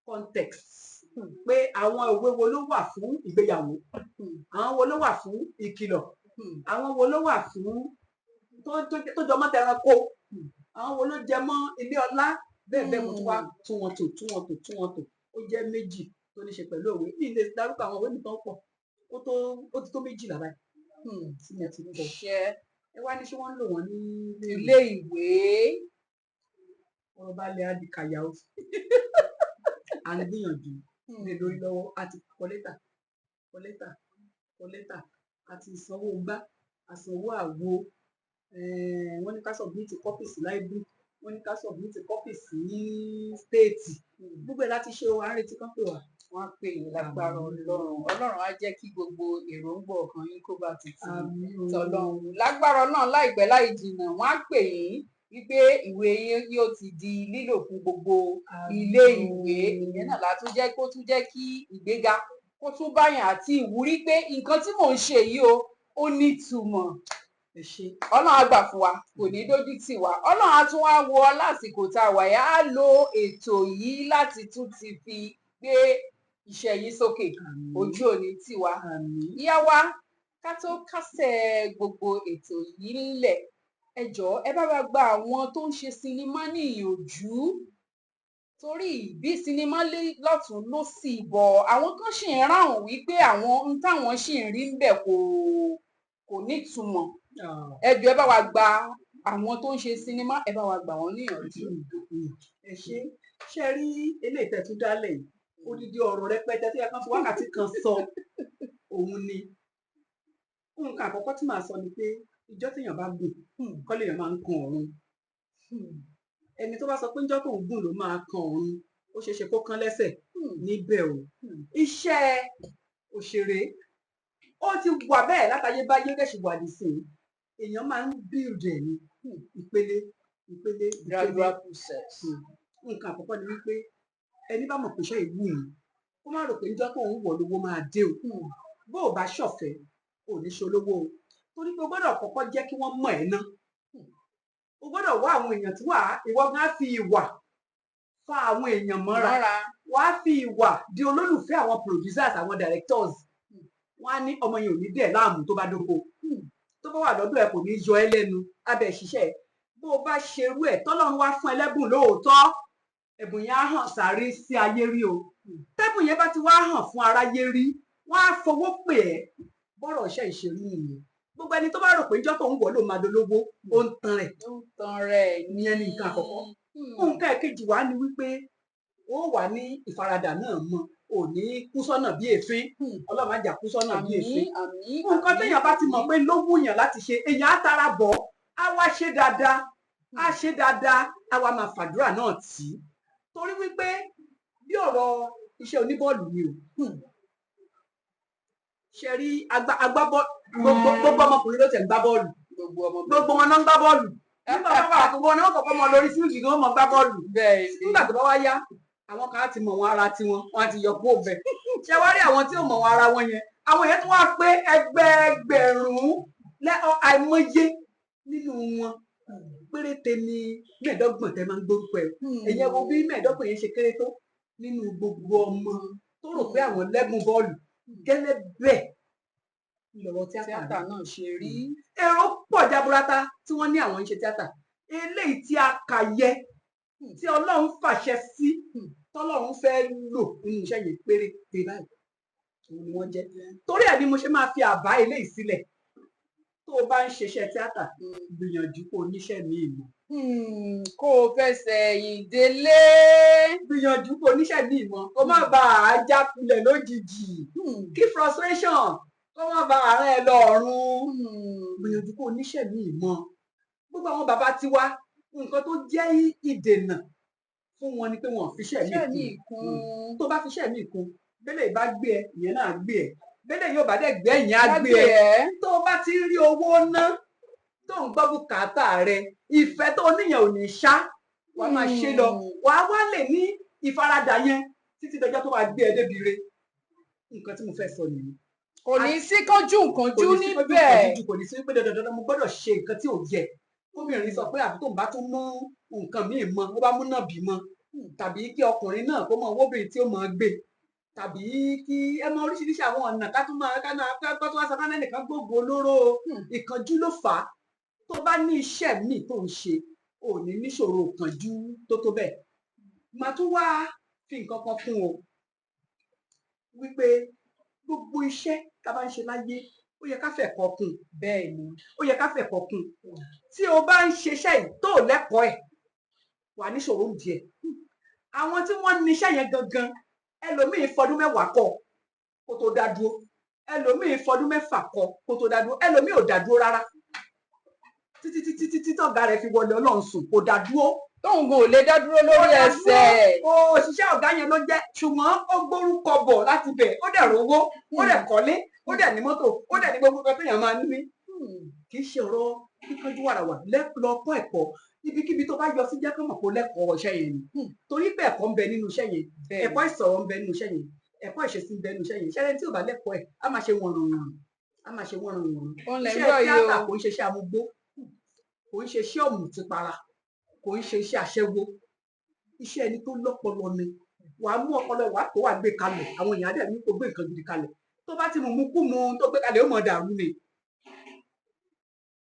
contexts, pé àwọn òwe wo ló wà fún ìgbéyàwó, àwọn wo ló wà fún ìkìlọ̀, àwọn wo ló wà fún tó jọ mọ́ tẹranko, àwọn wo ló jẹ mọ́ ilé ọlá, bẹ́ẹ̀ bẹ́ẹ̀. Mo tún wá tún wọn tò, tún wọn tò, tún wọn tò. Ó jẹ́ 2 tó ní ṣe pẹ̀lú òwe. Mi lè dárúkọ àwọn òwe mi tán pọ̀. Ó ti tó 12 báyìí tí mo ti kọ. Iṣẹ́. Ẹ wá ní ṣé wọ́n ń lò wọ́n ní ilé ìwé? Ọ̀rọ̀ bá lè á di kàyà o. À ń gbìyànjú lé lórí lọ́wọ́. A ti kọ lẹ́tà, kọ lẹ́tà, kọ lẹ́tà, a ti sanwó gbá, a sanwó àwo. Wọ́n ní ká submit copy sí library, wọ́n ní ká submit copy sí state. Gbogbo ẹ̀ láti ṣe o. À ń retí kán pè wá. Wọ́n á pè yín lágbára Ọlọ́run. Ọlọ́run á jẹ́ kí gbogbo èròǹgbà ọkàn yín kó bá ti tì Àmín o. tọlọ́run. Lágbára Ọlọ́run, láìpẹ́ láì jìnnà, wọ́n á pè yín wípé ìwé yín yóò ti di lílò fún gbogbo ilé ìwé. Ìyẹn náà la tún jẹ́ kó tún jẹ́ kí ìgbéga kó tún báyàn àti ìwúrí pé nǹkan tí mò ń ṣe yìí o, ó nítumọ̀. Ẹ ṣé. Ọlọ́run á gbà fún wa, kò ní dójú tì wá. Ọlọ́run á tún wá wo ọ lásìkò tá a wà yá, á lo ètò yìí láti tún ti fi gbé iṣẹ́ yín sókè. Àmín. Ojú òní tì wá. Àmín. Ìyá wa, ká tó kásẹ̀ gbogbo ètò yìí ńlẹ̀, ẹ jọ̀ọ́, ẹ bá wa gba àwọn tó ń ṣe sinimá ní ìyànjú, torí bí sinimá lé lọ́tún ló sì bọ̀, àwọn kan ṣì ń ráhùn wípé àwọn ń táwọn ṣì ń rí ń bẹ̀ kò nítumọ̀. Ẹ jọ̀ọ́, ẹ bá wa gba àwọn tó ń ṣe sinimá, ẹ bá wa gbà wọ́n níyànjú. Ẹ ṣé. Ṣe rí eléyìí tẹ́ tún dálẹ̀ yìí, odidi ọ̀rọ̀ rẹpẹtẹ tó yẹ kán fi wákàtí kan sọ òun ni. Nǹkan àkọ́kọ́ tí màá sọ ni pé ìjọ́ téèyàn bá gùn kọ́ lèèyàn máa ń kan ọ̀run. Ẹni tó bá sọ pé ìjọ́ tóun gùn ló máa kan ọ̀run, ó ṣeé ṣe kó kán lẹ́sẹ̀ níbẹ̀ o. Iṣẹ́ òṣèré, ó ti wà bẹ́ẹ̀ látayébáyé, dẹ̀ sì wà nísìnyí. Èèyàn máa ń build ẹ̀ ní ìpele ìpele ìpele. Gradual process. Nǹkan àkọ́kọ́ ni wípé ẹni bá mọ̀ pé iṣẹ́ ìwú òun, kó má rò pé níjọ́ tóun wọ̀ lówó máa dé o. Bó o bá ṣọ̀fẹ́, ò ní ṣolówó o, torí pé o gbọ́dọ̀ kọ́kọ́ jẹ́ kí wọ́n mọ̀ ẹ́ ná. O gbọ́dọ̀ wá àwọn èèyàn tí wàá ìwọ gan á fi ìwà fa àwọn èèyàn mọ́ra, mọ́ra, wàá fi ìwà di olólùfẹ́ àwọn producers, àwọn directors. Wọ́n á ní ọmọ yẹn ò ní dẹ̀ láàmú tó bá dóko, tó bá wà lọ́dọ̀ ẹ̀ kò ní yọ ẹ́ lẹ́nu abẹ́ ṣiṣẹ́ ẹ̀. Bó o bá ṣerú ẹ̀, tọ́lọ́run wá fún ẹlẹ́bùn lóòótọ́, ẹ̀bùn yẹn á hàn sáré sí ayé rí o. Tẹ́bùn yẹn bá ti wá hàn fún aráyé rí, wọ́n á fowó pè ẹ́. Bọ́rọ̀ iṣẹ́ ìṣerú nìyẹn. Gbogbo ẹni tó bá rò pé ìjọ́ tó ń wọ̀ ló máa dolówó, ó ń tan rẹ̀. Ó ń tan rẹ̀. Ìyẹn ni nǹkan àkọ́kọ́. Nǹkan ẹ̀kejì wá ni wípé ó wà ní ìfaradà náà mọ, ò ní kú sọ́nà bí èéfín. Ọlọ́run má jà kú sọ́nà bí èéfín. Àmín, àmín. Nǹkan téèyàn bá ti mọ̀ pé ló wúyàn láti ṣe, èèyàn á tara bọ̀, á wá ṣe dáadáa, á ṣe dáadáa, á wá máa fàdúrà náà tì í, torí wípé bí ọ̀rọ̀ iṣẹ́ oníbọ́ọ̀lù ni o. Ṣe rí agbábọ́ọ̀lù, gbogbo ọmọkùnrin ló tẹ̀ ń gbá bọ́ọ̀lù. Gbogbo ọmọ. Gbogbo wọn náà ń gbá bọ́ọ̀lù. Nígbà tó bá wà, gbogbo wọn náà kọ́kọ́ mọ lórí field kí wọ́n mọ gbá bọ́ọ̀lù. Nígbà tó bá wá yá, àwọn kan á ti mọ̀ wọn ara tiwọn, wọn á ti yọ kó bẹ̀. Ṣé wá rí àwọn tí ò mọ̀ wọn ara wọn yẹn, àwọn yẹn tún wá pé ẹgbẹẹgbẹ̀rún àìmọye nínú wọn, péréte ni 25 tẹ máa ń gbórúkọ ẹ. Ẹ̀yẹ wo bí 25 yẹn ṣe kéré tó nínú gbogbo ọmọ tó rò pé àwọn lẹ́bùn bọ́ọ̀lù. Gẹ́lẹ́ bẹ́ẹ̀ lọ̀rọ̀ tíátà Tíátà náà ṣe rí. Èrò pọ̀ jaburata tí wọ́n ní àwọn ń ṣe tíátà. Eléyìí tí a kà yẹ, tí Ọlọ́run fàṣẹ sí, tọ́lọ́run fẹ́ lò nínú iṣẹ́ yìí, péréte báyìí òun ni wọ́n jẹ́. Torí ẹ̀ ni mo ṣe máa fi àbá eléyìí sílẹ̀: tó o bá ń ṣiṣẹ́ tíátà, gbìyànjú kó o níṣẹ́ míì mọ̀. Kó o fẹsẹ̀ ẹ̀yìn délé. Gbìyànjú kó níṣẹ́ míì mọ́, kó má bàa já kulẹ̀ lójijì, kí frustration kó má bàa rán ẹ lọ ọ̀run. Gbìyànjú kó níṣẹ́ míì mọ́. Gbogbo àwọn bàbá tiwa, nǹkan tó jẹ́ ìdènà fún wọn ni pé wọn ò fiṣẹ́ míì Iṣẹ́ kún. míì kún. Tó bá fiṣẹ́ míì kún, bẹ́lẹ̀ bá gbé ẹ, ìyẹn náà gbé ẹ. Bẹ́lẹ̀ yóò bá dẹ̀ gbé, ìyẹn á gbé ẹ. Ẹ. Tó o bá ti ń rí owó ná, tó ń gbọ́ bùkátà rẹ, ìfẹ́ tó o níyẹn ò ní ṣá, wàá máa ṣe lọ. Wàá wá lè ní ìfaradà yẹn títí dọjọ́ tó máa gbé ẹ débi re. Nǹkan tí mo fẹ́ sọ nìyí. Kò ní sí kánjú Kò kánjú ní sí pé níbẹ̀. kánjú, kò ní sí pé dandan dandan mo gbọ́dọ̀ ṣe nǹkan tí ò yẹ. Obìnrin sọ pé àbí tóun bá tún mú nǹkan míì mọ́, ó bá mú náà bí mọ́, tàbí kí ọkùnrin náà kó mọ owóbìnrin tí ó mọ gbé, tàbí kí ẹ mọ oríṣiríṣi àwọn ọ̀nà ká tún máa ká náà ká tó wá sọ ká náà nìkan gbógun olóró. Ìkánjú ló fà á. Tó bá ní iṣẹ́ míì tó ń ṣe, ò ní níṣòro ìkánjú tó tó bẹ́ẹ̀. Màá tún wá fi nǹkan kan kún o, wípé gbogbo iṣẹ́ tá a bá ń ṣe láyé, ó yẹ ká fẹ̀kọ́ kún. Bẹ́ẹ̀ ni. Ó yẹ ká fẹ̀kọ́ kún. Tí o bá ń ṣiṣẹ́ yìí tó ò lẹ́kọ̀ọ́ ẹ̀, wà níṣòro ń díẹ̀. Àwọn tí wọ́n níṣẹ́ yẹn gangan, ẹlòmíín fọdún 10 kọ́ kó tó dá dúró, ẹlòmíín fọdún 6 kọ́ kó tó dá dúró, ẹlòmíín ò dá dúró rárá títí títí títí tọ̀gá rẹ̀ fi wọlé Ọlọ́run sùn, kò dá dúró. Tóun kò lè dá dúró lórí Kò dá dúró. ẹsẹ̀. Òṣìṣẹ́ ọ̀gá yẹn ló jẹ́, ṣùgbọ́n ó gbórúkọ bọ̀ láti bẹ̀, ó dẹ̀ rówó, ó dẹ̀ kọ́lé, ó dẹ̀ ní mọ́tò, ó dẹ̀ ní gbogbo nǹkan téèyàn máa ń ní. Kì í ṣe ọ̀rọ̀ kíkanjú wàràwà. Lọ kọ́ ẹ̀kọ́. Ibikíbi tó bá yọ sí, jẹ́ kán mọ̀ kó lẹ́kọ̀ọ́ iṣẹ́ yẹn ni, torí pé ẹ̀kọ́ ń bẹ nínú iṣẹ́ yẹn. Ẹ̀kọ́ ìsọ̀rọ̀ ń bẹ nínú iṣẹ́ yẹn, ẹ̀kọ́ ìṣesí ń bẹ nínú iṣẹ́ yẹn. Ṣẹlẹ̀ tí ò bá lẹ́kọ̀ọ́ ẹ̀, á máa ṣe wọ̀nrànwọ̀nràn, á máa ṣe wọ̀nrànwọ̀nràn. Òun lẹ̀ ń Iṣẹ́ gbọ́ yìí o. tíátà kò ń ṣe iṣẹ́ amúgbó, kò ń ṣe iṣẹ́ ọ̀mùtípara, kò ń ṣe iṣẹ́ aṣẹ́wó. Iṣẹ́ ẹni tó lọ́pọlọ ni. Wàá mú ọpọlọ, wàá tó, wàá gbé kalẹ̀, àwọn èèyàn á dẹ̀ ní kó gbé nǹkan gidi kalẹ̀. Tó bá ti mú mú kú mu tó gbé kalẹ̀, ó mọ̀ dàrú ni.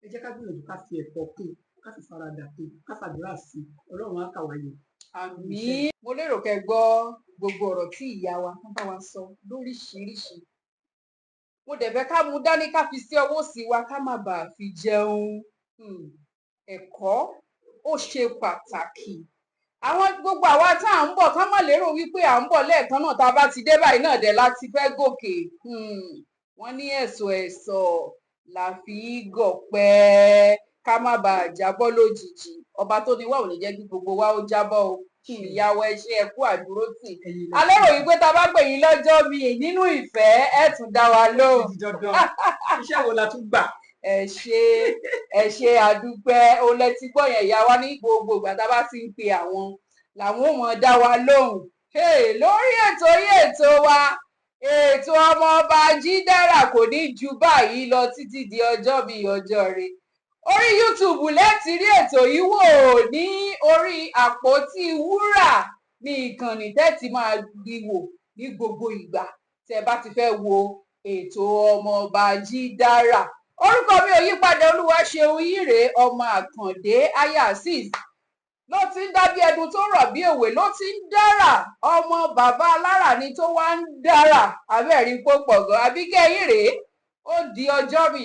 Ẹ jẹ́ ká gbìyànjú ká fi ẹ̀kọ́ kún, ká fi faradà kún, ká fàdúrà sí i. Ọlọ́run á kà wá yẹ. Àmín. Mo lérò kẹ́ gbọ́ gbogbo ọ̀rọ̀ tí ìyá wa tán bá wa sọ lóríṣiríṣi. Mo dẹ̀ fẹ́ ká mú dání, ká fi sí ọwọ́ òsì wa, ká má bàa fi jẹun. Ẹ̀kọ́ ó ṣe pàtàkì. Àwọn gbogbo àwa tá à ń bọ̀, ká má lérò wípé à ń bọ̀ lẹ́ẹ̀kan náà, tá a bá ti dé báyìí náà dẹ̀ láti fẹ́ gòkè. Wọ́n ní ẹ̀sọ̀ ẹ̀sọ̀ la fi í gọ̀pẹ́, ká má bàa jábọ́ lójijì. Ọba tó ní wá ò ní jẹ́ kí gbogbo wa ó jábọ́ o. Ìyàwó, ẹ ṣé, ẹ kú àdúrótì. Ẹ̀yin A lérò yìí pé tá a bá pè yín lọ́jọ́ míì nínú ìfẹ́, ẹ tún dá wa lóhùn. Ti di dandan. Iṣẹ́ wo la tún gbà? Ẹ ṣé, ẹ ṣé, àdúpẹ́. Ó lẹ ti gbọ́ yẹn, ìyá wa ní gbogbo ìgbà tá a bá ti ń pe àwọn làwọn ò mọ̀ dá wa lóhùn. Hey, lórí ètò yìí, ètò wa, ètò Ọmọọba Jídára, kò ní ju báyìí lọ títí di ọjọ́ bíi ọjọ́ rẹ̀. Orí YouTube lẹ́ẹ̀tì rí ètò yìí wò, ní orí Àpótí Wúrà ní ìkànnì tẹ́tì máa rí wò ní gbogbo ìgbà tẹ́ bá ti fẹ́ wo ètò Ọmọọba Jídára. Orúkọ mi ò yípadà, Olúwaṣeun yìí, ọmọ Àkàndé Ayasis ló ti ń dábí ẹdun tó rọ̀ bí òwe, ló ti ń dára. Ọmọ bàbá alára ni tó wá ń dára abẹ́ẹ̀rí pọ̀ pọ̀ gan. Àbíkẹ́ yìí rèé. Ó di ọjọ́ mi.